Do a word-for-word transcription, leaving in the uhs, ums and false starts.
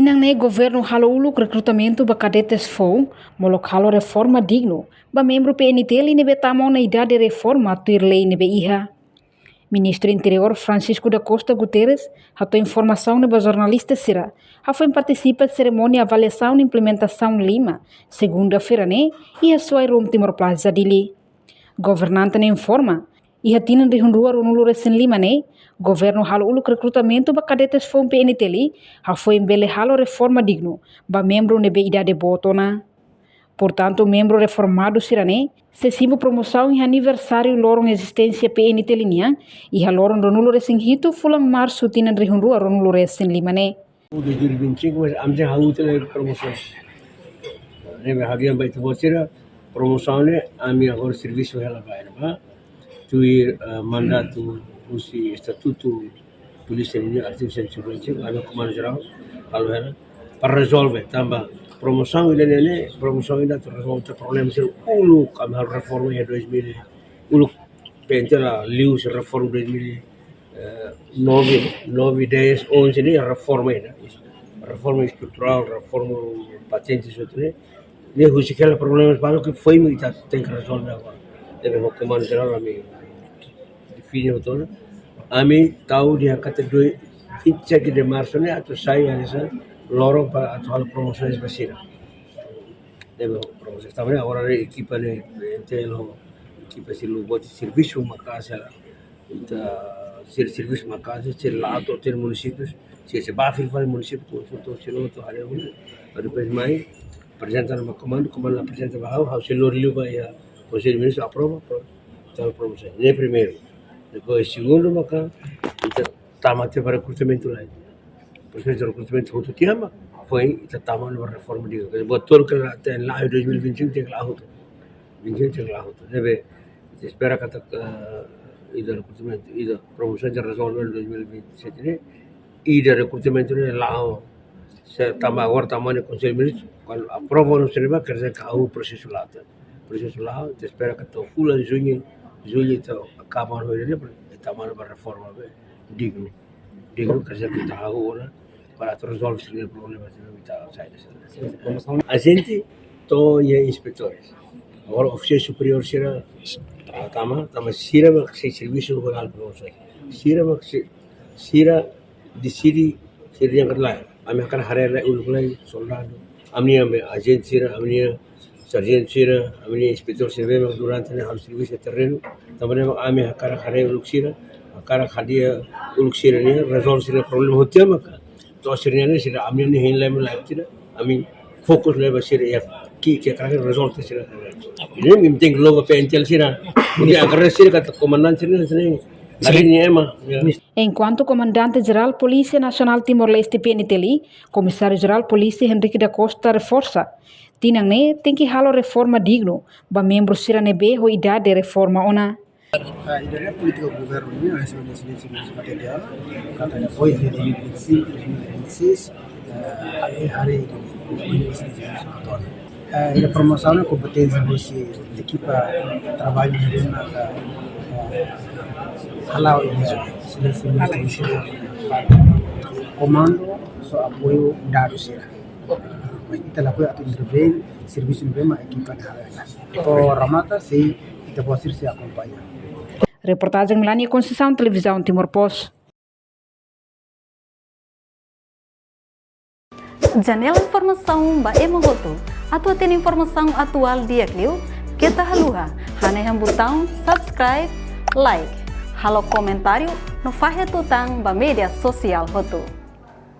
Tinan ne'e governu halo uluk rekrutamentu ba kadetes foun, molok halo reforma dignu ba membru P N T L ne'ebé tama ona idade reforma tuir lei ne'ebé iha. Ministru Interiór Francisco da Costa Guterres hato'o informasaun ne'e ba jornalista sira hafoin partisipa serimónia avaliasaun implementasaun lima, segunda-feira ne'e, iha Suai Room Timor Plaza, Dili. Governante ne'e informa, iha tinan rihun rua ruanulu resin lima ne'e, governu halo uluk rekrutamentu ba kadetes foun P N T L, hafoin bele halo reforma dignu ba membru ne'ebé idade boot ona. Portantu, membru reformadu sira-ne'e sei simu promosaun iha aniversáriu loron ezisténsia P N T L nian, iha loron ruanulu resin hitu fulan Marsu tinan rihun rua ruanulu resin lima ne'e. Dois mil e vinte e cinco, mas ami já halo tele promosaun. Ne'ebé hadi'a ba ita-boot sira, promosaun ne'e ami agora servisu hela ba ita-boot. Tuir, eh, mandatu husi estatutu polísia nian, artigu cento e cinquenta e cinco, ami komandu jerál halo hela para rezolve, tanba promosaun ida-ne'e, promosaun ida atu rezolve problema sira uluk, ami halo reforma iha dois mil, uluk P N T L liu husi reforma dois mil, eh, nove, nove, dez, onze ne'e reforma ida. Reforma estruturál, reforma patente, sira ne'e. Ne'e husik hela problema balu ke foin mak ita tenke rezolve agora. Ne'ebé ho komandu jerál ami define hotu ona. Ami tau dehan katak dois, vinte e sete de Marsu ne'e atu sai hanesan loron para atu halo promosaun ba sira. Ne'ebé promosaun. Tanba ne'e agora ne'e ekipa ne'e, P N T L ho ekipa sira halo buat servisu maka'as hela. Ita sira servisu maka'as, sira la'o to'o munisípiu, sira sei bá fila fali munisípiu, konsulta ho sira hotu, haree hotu. Para depois mai aprezenta ba komandu, komandu aprezenta ba ha'u, ha'u sei lori liu ba iha Konsellu Ministru aprova, pro-, tau promosaun. Ne'e primeiru. Depois segundu maka ita tama tiha ba rekrutamentu lai. Prosesu rekrutamentu hotu tiha mak foin ita tama ona ba reforma dignu. Buat tolu ke la, tenke la'o dois mil e vinte e cinco tenke la'o hotu. Vinte e cinco tenke la'o hotu. Ne'ebé ita espera katak, eh, ida rekrutamentu, ida promosaun sei rezolve dois mil e vinte e sete ne'e, ida rekrutamentu ne'e la'o. Se tama agora tama ona Konsellu Ministru, kuandu aprova ona sira-ne'e, quer dizer que halo prosesu la'o. Prosesu la'o, ita espera katak fulan Juñu, Jullu ita akaba ona ne'e, ita tama ona ba reforma be dignu. Dignu, quer dizer que ita halo ona para atu rezolve sira-nia problema, sira ita sai desa. Ajente to'o iha inspetores. Agora ofisiál superiór sira, ah, tama, tanba sira mak sei servisu ho halo promosaun. Sira mak sei, sira deside, sira yang kedua. Ami hakarak haree uluk lai soldadu. Ami-nia ajente sira, ami-nia sarjentu sira, ami-nia inspetór sira ne'ebé mak durante ne'e halo servisu iha terrenu. Tanba ne'e mak ami hakarak haree uluk sira, hakarak hadi'a uluk sira-nia, rezolve sira-nia problema hotu tiha maka. To'o sira-nia, sira ami-nia hein lai mai lai sira, ami fokus lai ba sira iha ki'ik, ki'ik hakarak rezolve sira problema. Ne'e mak tenke logo P N T L sira. Mungkin agar sira katak komandante sira, sira sira ne'e ema, ya. Enkuantu Komandante Jerál Polísia Nasionál Timor-Leste, P N T L, Komisáriu Jerál Polísia Henrique da Costa reforsa, tinan ne'e tenke halo reforma dignu ba membru sira ne'ebé ho idade reforma ona. Ah, ida-ne'e polítika governu nian, hanesan P N T L, katak depois de dois mil e vinte e cinco, dois mil e vinte e seis, eh, haree, haree, eh, ida promosaun ne'e kompeténsia husi ekipa traballu ne'ebé mak, eh, hala'o iha Exelénsia Ministru sira-nia komandu, só apoiu dadu sira. Ita lakohi atu intervein, servisu ne'ebé mak ekipa ne'e halo. To'o remata sei ita-boot sira sei akompaña. Reportajen Melania Conceição, Televizaun Timor Post. Janela informasaun ba ema hotu. Atu hatene informasaun atuál di'ak liu, keta haluha hanehan butaun subscribe, like, halo komentáriu no fahe tutan ba média sosiál hotu.